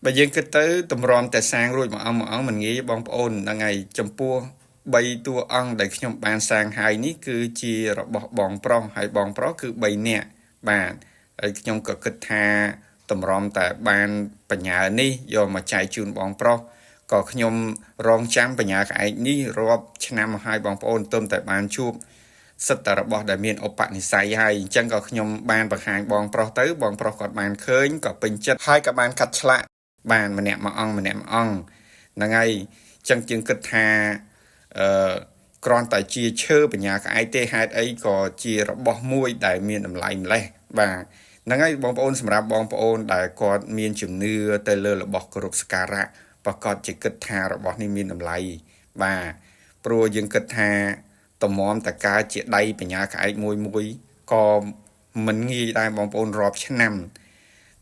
បើយើងគិតទៅតម្រាំតែសាងរួចមួយអង្គមួយអង្គមិនងាយបងប្អូនហ្នឹងហើយចំពោះ3តួអង្គដែលខ្ញុំបានសាងហើយនេះគឺជារបស់បងប្រុសហើយបងប្រុសគឺ3នាក់បាទហើយខ្ញុំក៏គិតថាតម្រាំតែបានបញ្ញានេះយកមកចែកជូនបងប្រុសក៏ខ្ញុំរងចាំបញ្ញាក្អែកនេះរាប់ឆ្នាំមកហើយបងប្អូនទើបតែបានជួបសិទ្ធិរបស់ដែលមានឧបនិស្ស័យហើយអញ្ចឹងក៏ខ្ញុំបានបង្ហាញបងប្រុសទៅបងប្រុសគាត់បានឃើញក៏ពេញចិត្តហើយក៏បានកាត់ឆ្លាក់បានម្នាក់មួយអង្គម្នាក់មួយអង្គហ្នឹងហើយអញ្ចឹងជាងគិតថាអឺគ្រាន់តែជាឈើបញ្ញាក្អែកទេហេតុអីក៏ជារបស់មួយដែលមានតម្លៃម្លេះបាទហ្នឹងហើយបងប្អូនសម្រាប់បងប្អូនដែលគាត់មានជំនឿទៅលើរបស់គោរពសក្ការៈប្រកាសជាគិតថារបស់នេះមានតម្លៃបាទព្រោះយើងគិតថាតម្រាំតកាជាដៃបញ្ញាក្អែកមួយមួយក៏មិនងាយដែរបងប្អូនរាប់ឆ្នាំ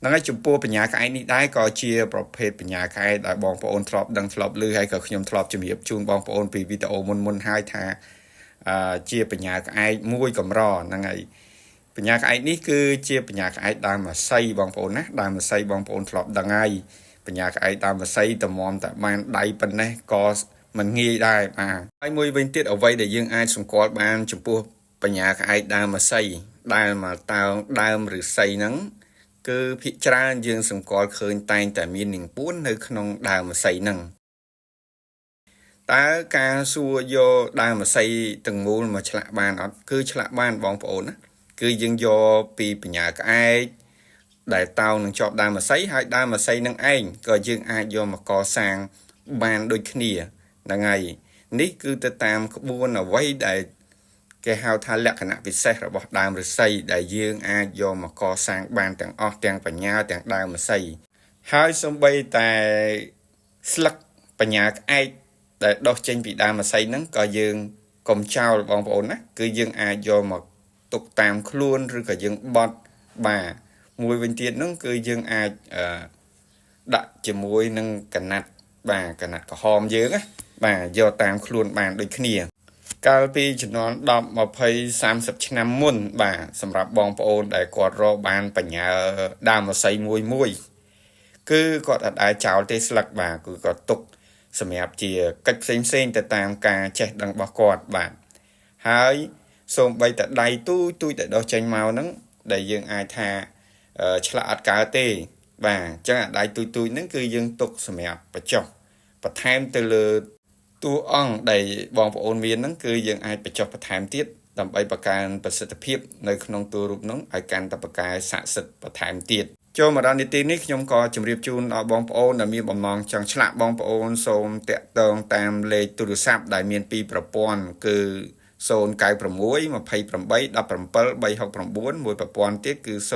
ហ្នឹងហើយចំពោះបញ្ញាក្អែកនេះដែរក៏ជាប្រភេទបញ្ញាក្អែកដែលបងប្អូនធ្លាប់ដឹងធ្លាប់ឮហើយក៏ខ្ញុំធ្លាប់ជំរាបជូនបងប្អូនពីវីដេអូមុនមុនហើយថាជាបញ្ញាក្អែកមួយកម្រហ្នឹងហើយបញ្ញាក្អែកនេះគឺជាបញ្ញាក្អែកដើមអស័យបងប្អូនណាដើមអស័យបងប្អូនធ្លាប់ដឹងហើយបញ្ញាក្អែកដើមអស័យតម្រាំតែបានដៃប៉ុណ្ណេះក៏មិនងាយដែរបាទហើយមួយវិញទៀតអ្វីដែលយើងអាចសម្គាល់បានចំពោះបញ្ញាក្អែកដើមអស័យដែលមកតើងដើមឫស្សីហ្នឹងគឺភាគច្រើនយើងសម្គាល់ឃើញតែងតែមាននាងពួននៅក្នុងដើមឫស្សីហ្នឹងតើការសួរយកដើមឫស្សីទាំងមូលមកឆ្លាក់បានអត់គឺឆ្លាក់បានបងប្អូនណាគឺយើងយកពីបញ្ញាក្អែកដែលតោងនឹងជាប់ដើមឫស្សីហើយដើមឫស្សីនឹងឯងក៏យើងអាចយកមកកសាងបានដូចគ្នាហ្នឹងហើយនេះគឺទៅតាមក្បួនអ្វីដែលគេហៅថាលក្ខណៈពិសេសរបស់ដើមឫស្សីដែលយើងអាចយកមកកសាងបានទាំងអស់ទាំងបញ្ញាទាំងដើមឫស្សីហើយសំបីតែស្លឹកបញ្ញាក្អែកដែលដុះចេញពីដើមឫស្សីហ្នឹងក៏យើងកុំចោលបងប្អូនណាគឺយើងអាចយកមកទុកតាមខ្លួនឬក៏យើងបត់បាទមួយវិញទៀតហ្នឹងគឺយើងអាចអឺដាក់ជាមួយនឹងកណាត់បាទកណាត់ក្រហមយើងណាបាទយកតាមខ្លួនបានដូចគ្នា កាលពីជំនាន់10 20 30ឆ្នាំមុនបាទសម្រាប់បងប្អូនដែលគាត់រកបានបញ្ញាដើមឫស្សីមួយមួយគឺគាត់អត់ដែលចោលទេស្លឹកបាទគឺគាត់ទុកសម្រាប់ជាកិច្ចផ្សេងផ្សេងទៅតាមការចេះដឹងរបស់គាត់បាទហើយសូម្បីតែដៃទូចទូចដែលដុះចេញមកហ្នឹងដែលយើងអាចថាឆ្លាក់អត់កើតទេបាទអញ្ចឹងអាដៃទូចទូចហ្នឹងគឺយើងទុកសម្រាប់បញ្ចុះបន្ថែមទៅលើតួអង្គដែលបងប្អូនមានហ្នឹងគឺយើងអាចបញ្ចុះបន្ថែមទៀតដើម្បីបង្កើនប្រសិទ្ធភាពនៅក្នុងតួរូបនោះឲ្យកាន់តែប្រកែស័ក្តិសិទ្ធិបន្ថែមទៀតចូលមកដល់នីតិនេះខ្ញុំក៏ជម្រាបជូនដល់បងប្អូនដែលមានបំណងចង់ឆ្លាក់បងប្អូនសូមតាក់ទងតាមលេខទូរស័ព្ទដែលមានពីរប្រព័ន្ធគឺ096 28 17 369មួយប្រព័ន្ធទៀតគឺ012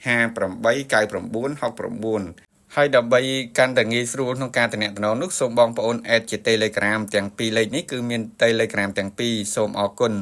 58 99 69ហើយដើម្បីកាន់តែងាយស្រួលក្នុងការទំនាក់ទំនងនោះសូមបងប្អូន add ជា Telegram ទាំងពីរលេខនេះគឺមាន Telegram ទាំងពីរសូមអរគុណ។